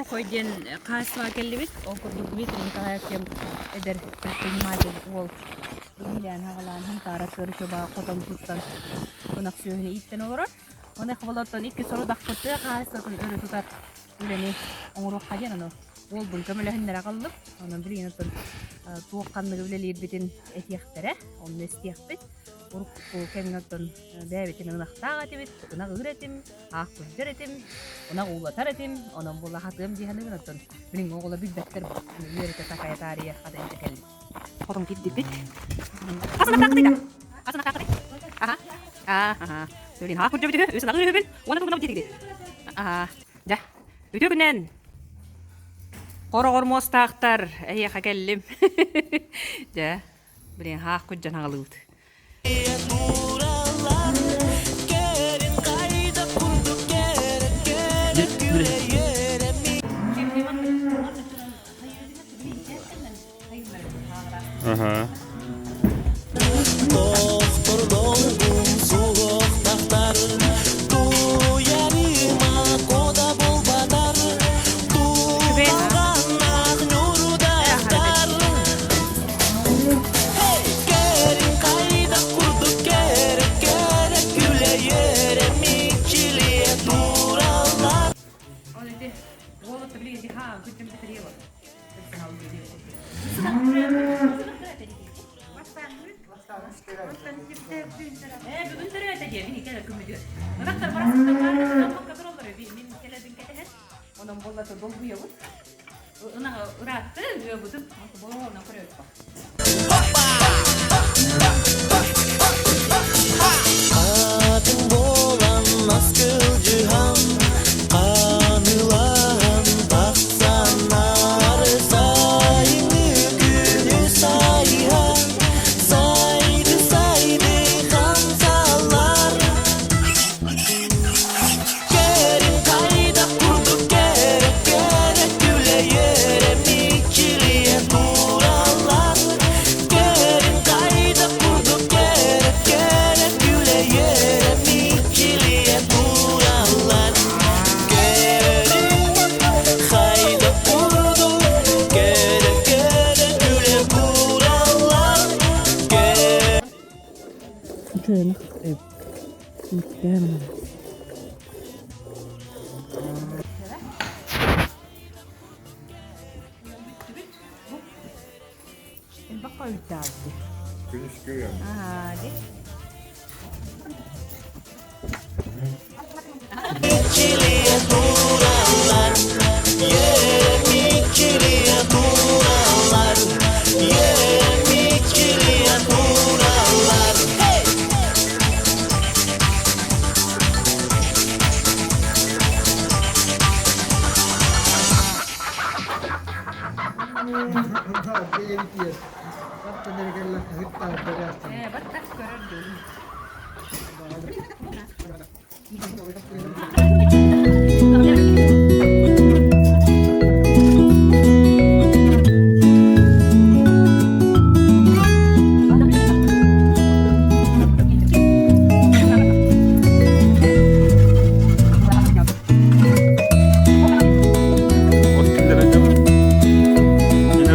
Оһоохой диэн хаһаайыстыбаҕа кэллибит. Ол курдук Дмитрий Николаев диэн эдэр предприниматель уол иилээн-аҕалаан Һунтаара Кырычыба хотон туттан ынах сүөһүнү ииттэн олорор. Оны хоболортон икки сорудахпыт тыа хаһаайыстыбатын өрө тутар үлэни оҥоруохха диэн ону уолбун көмөлөһүннэрэ аҕаллым. Онон билигин оттон туох ханныгы үлэлиирбитин этиэхтэрэ, онно истиэхпит. Урукку кэмҥэ оттон бэйэбитин ынахтаах этибит, ынах ыыр этим, аах күрдьэр этим, ынах уулатар этим, онон була хатыам дии саныыбын оттон билиҥҥи оҕолор билбэттэр үөрэтэ такайа таарыйа хата илдьэ кэллим. Хотон киирдибит. Аха. Аха. Сүрин хаах күрдьэбит үһү, үс ынах үһүбүн, уонна тугунан диэтигит. Аха. Дьэ. Үтүө күнэн. Хороҕор муостаахтар, эһиэхэ кэллим. Дьэ, Блин, хаах күрдьэн аҕалыыбыт. Аха. Ол ити уолу билигин хаан күттүм битириэбэ. Ээ бүгүн төрөөтө диэ мин кэлэр күммүтүгэр. Ынахтар барахсаттар баар тураллар мин кэлэрбин кэтэһэн. Онон буоллата долгуйабыт. Ынаҕы ыраатты, ыабытын болоҕонон көрөбүт. Атын буолан аскылдьыһан, ханыылаһан тахсаннары сайыҥҥы күнү сайыһан, сайды-сайды хамсаллар. Кэрин хайдах курдук кэрэ кэрэ күлэйэрэ мичилийэ тураллар Кэрин хайдах курдук кэрэ кэрэ күлэйэрэ мичилийэ тураллар Кэрин хайдах курдук кэрэ кэрэ күлэ тураллар Кэрин Бүттүбүт. Бу элбэх хойутаабыт. Күнүскү ыам. Аа, ди. Мичилийэ тураллар Мичилийэ тураллар Мичилийэ тураллар Ээ, баттах көрөр дуу. От киллэрэн дьон. Кини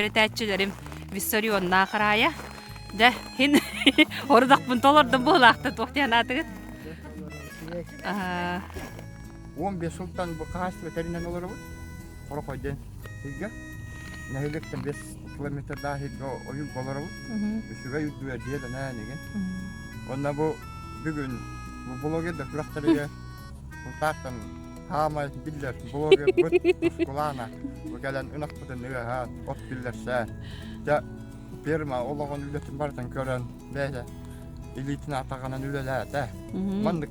үөрэтээччилэрим Виссарионнаах Рая. Дьэ, хин орудахпын толордум буолаахта туох диэн аатыгыт? 15 сылтан бу хаһаайыстыба тэринэн олоробут. Хорохой диэн сиргэ. Нэһилиэктэн 5 километрдаах сиргэ ойуур олоробут. Үчүгэй үрдүгэр дьиэлэнэн игин. Уонна бу бүгүн бу блогердар күрэхтэригэр Сунтаартан хаамай биллэр блогербыт Тускулаана бу кэлэн ынахпытын ыаһаан от биллэрсэ. Дьэ ферма олоҕун үлэтин барытын көрөн бэйэтэ илиитин атаҕынан үлэлээтэ. Маннык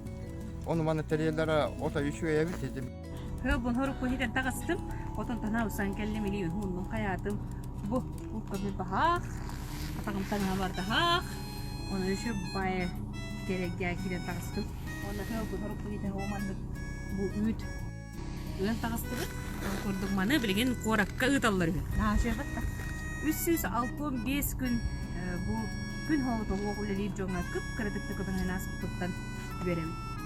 ону маны тэрийэллэрэ ото үчүгэй эбит этим. Хыабын хорукку хитэн таҕыстым, отон таһына усан кэллим или уһуннум хайаатым. Бу укка баһаах, атаҕым таҥаһа бардаһаах, оны еще бай кэрэггэ киирэн таҕыстым. Уонна хыабын хорукку хитэн маннык бу үүт ыан таҕыстыбыт. Ол курдук маны билигин куоракка ыыталлар үһү. Наһаа 365 күн бу күн хоотоһуох үлэлиир дьоҥҥо кып-кыратык да көмөлөһөн ааспыппыттан үөрэбит.